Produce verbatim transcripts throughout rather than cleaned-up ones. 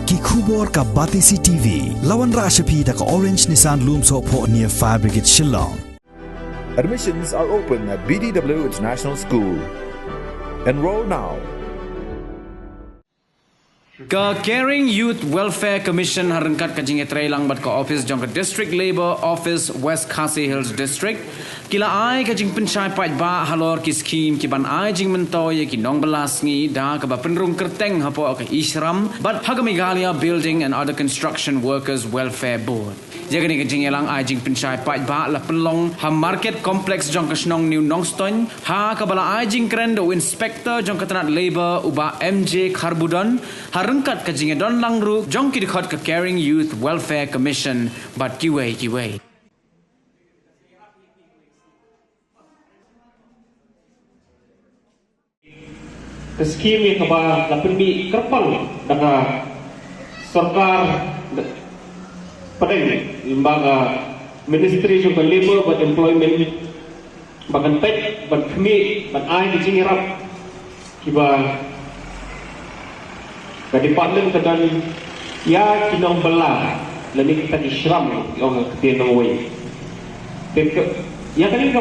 Ki khubor ka Batesi T V. La wanrah sha phi da ka Orange Nissan Lumsohphoh near Fire Brigade Shillong. Admissions are open at B D W International School. Enroll now. Ka Caring Youth Welfare Commission ha ryngkat ka jingïatreilang bad ka office jong ka District Labour Office West Khasi Hills District ki la ai ka jingpynshai paidbah halor ki skhim ki ban ai jingmyntoi ïa ki nongbylla sngi da kaba pynrung kyrteng hapoh ka e-Shram bad ha ka Meghalaya Building and Other Construction Workers Welfare Board. Ïa kane ka jingïalang ai jingpynshai paidbah la pynlong ha Market Complex jong ka shnong New Nongstoiñ ha kaba la ai jingkren da u Inspector jong ka tnad Labour u Bah M J Kharbudon ha ryngkat ka jingïadonlang ruh jong ki dkhot ka Caring Youth Welfare Commission bad kiwei kiwei. Ka skhim ïa kaba la pynmih kyrpang da ka sorkar pdeng lyngba ka Ministry jong ka Labour bad Employment ba kan peit ban khmih ban ai ka jingïarap kiba ka department ka don ïa ki nongbylla lane kita ki shram ki ong ha ka ktien nongwei. Te ka ïa kane ka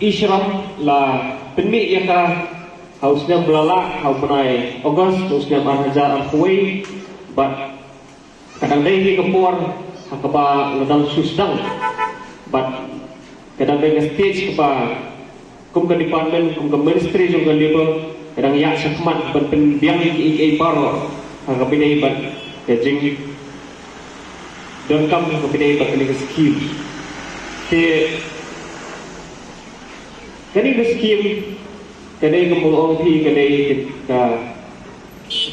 e-Shram la pynmih ïa ka ha u snem ba la lah ha u bnai August ha u snem ar hajar arphew wei bad ka dang dei hi ka por ha kaba la dang shu sdang bad ka dang dei ka stage kaba kum ka department kum ka ministry jong ka labour ka dang ïaid shakhmat ban pynbiang ïa kiei kiei baroh ha kaba ïadei bad ka jingdonkam ha kaba ïadei bad kane ka skhim. Te kane ka skhim ka dei kumba nga ong phi ka dei ka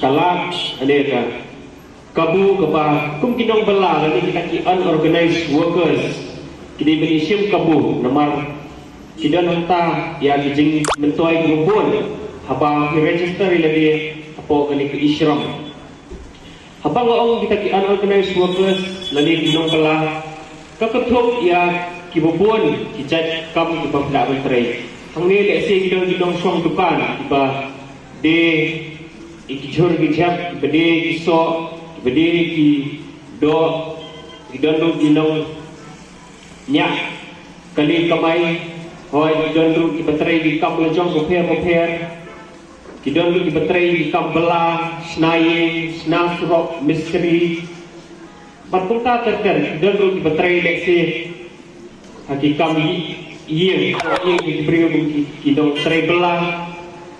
ka lad lane ka kabu kaba kum ki nongbylla lane kita ki unorganised workers ki dei ban ïashim kabu namar ki don hangta ïa ki jingmyntoi kiba bun haba ki register ïa lade hapoh kane ka e-Shram. Haba nga ong kita ki unorganised workers lane ki nongbylla ka kynthup ïa kiba bun ki jait kam kiba phi lah ban trei. Hangne lehse ki don ki nongshong dukan kiba die ïa ki jhur ki jhep, kiba die ïa ki soh, kiba die ïa ki doh, ki don ruh ki nongñiah kali kamai, hooid ki don ruh kiba trei ki kam lajong bapher bapher, ki don ruh kiba trei ki kam bylla, shna ïing, shna surok, mistri, bad kumta ter ter, ki don ruh kiba trei lehse ha ki kam ïing, ïing ki briew ki, ki nongtrei bylla.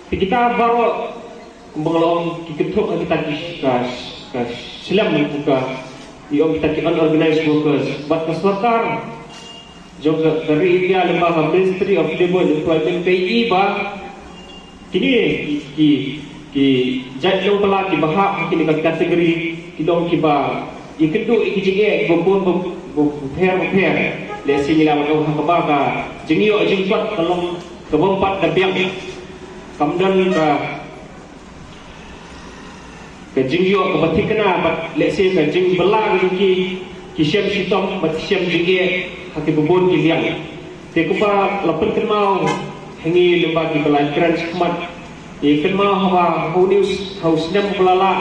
Te kita baroh kumba nga la ong ki kynthup ha kita ki ka, ka shlem ka ngi ong kita ki unorganised workers. Bad ka sorkar jong ka, ka ri India lyngba ka Ministry of Labour and Employment ka ïohi ba kine ki, ki, ki jait nongbylla kiba hap ha kine ka category ki long kiba ïakynduh ïa ki jingeh kiba bun ba, ba, bapher bapher. Lehse ngi lah ban ong ha kaba ka jingïoh jingkot ka long kaba ym pat da biang. Kam don ka ka jingïoh kaba thikna bad lehse ka jingbylla ka jong ki, ki shem shitom bad ki shem jingeh ha kiba bun ki liang. Te kumba la pynkynmaw ha ngi lyngba kiba la kren shakhmat, ngi kynmaw haba ha u snem ba la lah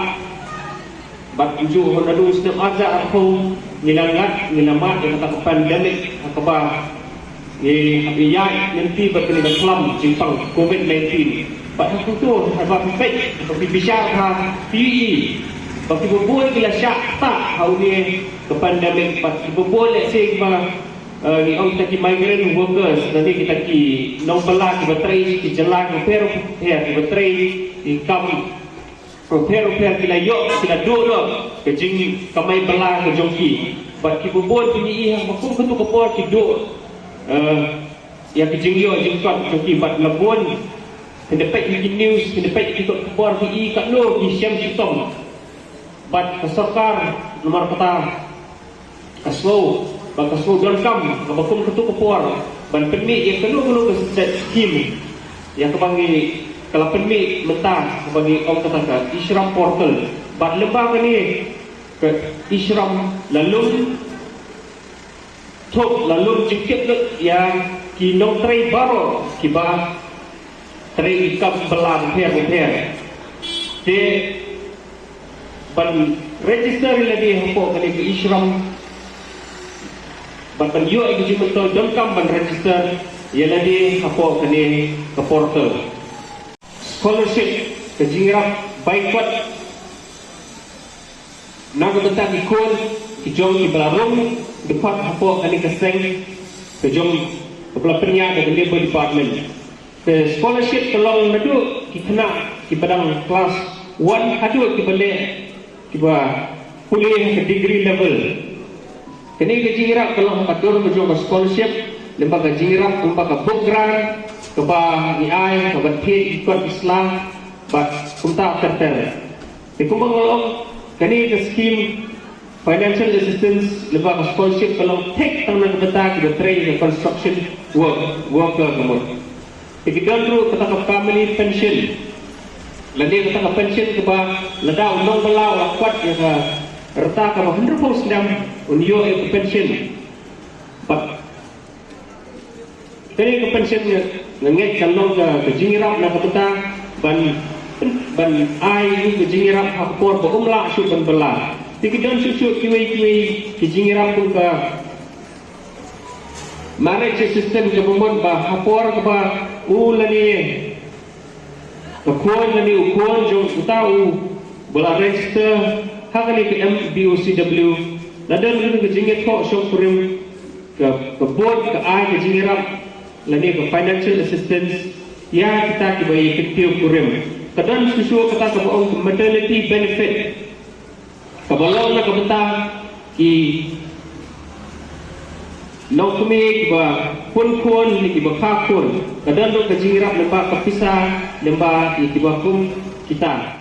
bad kumjuh ha u snem ar hajar arphew ngi la ngat ngi la mad ïa kata ka pandemic ha kaba ngi hap ïaid lynti bad kane ka khlam jingpang covid nineteen. Bad ha kumto haba phi peit haba phi bishar ha phi ïohi ba kiba bun ki la shah ktah ha une ka pandemic bad kiba bun lehse kiba ngi ong kita ki migrant workers lane kita ki nongbylla kiba trei ki jylla kiba pher pher kiba trei ki kam bapher bapher ki la ïoh ki la duh noh ka jingkamai bylla ka jong ki. Bad kiba bun ki ïohi ha ba kum katu ka por ki duh ïa ka jingïoh jingkot jong ki bad la bun. Hynda peit ïa ki news hynda peit ïa ki kot khubor ki i katno ki shem shitom. Bad ka sorkar namar kata ka sngew ba ka sngew donkam kaba kum katu ka por ban pynmih ïa kano kano ka state skim ïa kaba ngi ka la pynmih mynta kaba ngi ong kata ka e-Shram portal. Bad lyngba kane ka e-Shram la lum thup la lum jingkit lut ïa ki nongtrei baroh kiba trei ki kam bylla bapher bapher. Te Ban register ïa lade hapoh kane ka e-Shram. Bad ban ïoh ïa ka jingmyntoi donkam ban register ïa lade hapoh kane ka portal. Scholarship, ka jingïarap baikot na ka bynta ki khun ki jong kiba la rung dkhot hapoh kane ka seng ka jong kaba la pynïaid da ka Labour Department. Ka scholarship ka long naduh ki khynnah kiba dang klas one haduh kiba leh kiba pule ha ka degree level. Kane ka jingïarap ka long ha ka dur ka jong ka scholarship, lyngba ka jingïarap, lyngba ka book grant kaba ngi ai, kaba thied ki kot ki sla bad kumta ter ter. Te kumba nga la ong, kane ka scheme financial assistance lyngba ka scholarship ka long thik tang na ka bynta kiba trei ïa ka construction work, worker ka mut. Te ki don ruh kata ka family pension. Lane kata ka pension kaba lada u nongbylla u la kwat ïa ka rta kaba hynriewphew snem, un ïoh ïa ka pension. Bad kane ka pension nga, nga ngeit ka long ka, ka jingïarap na ka bynta ban, ban ai ïa ka jingïarap ha ka por ba um lah shuh ban bylla. Te ki don shuh shuh kiwei kiwei ki jingïarap kum ka marriage assistance kaba mut ba ha por kaba u lane ka khun lane u khun jong uta uba la register ha kane ka M B O C W, la don kane ka jingïathoh shongkurim, ka, ka board ka ai ka jingïarap lane ka financial assistance ïa kita kiba ïa kyntiew kurim. Ka don shuh shuh kata kaba ong ka maternity benefit, kaba long na ka bynta ki nongkmie kiba pun khun ne kiba kha khun. Ka don ruh ka jingïarap lyngba ka pisa lyngba ïa kiba kum kita.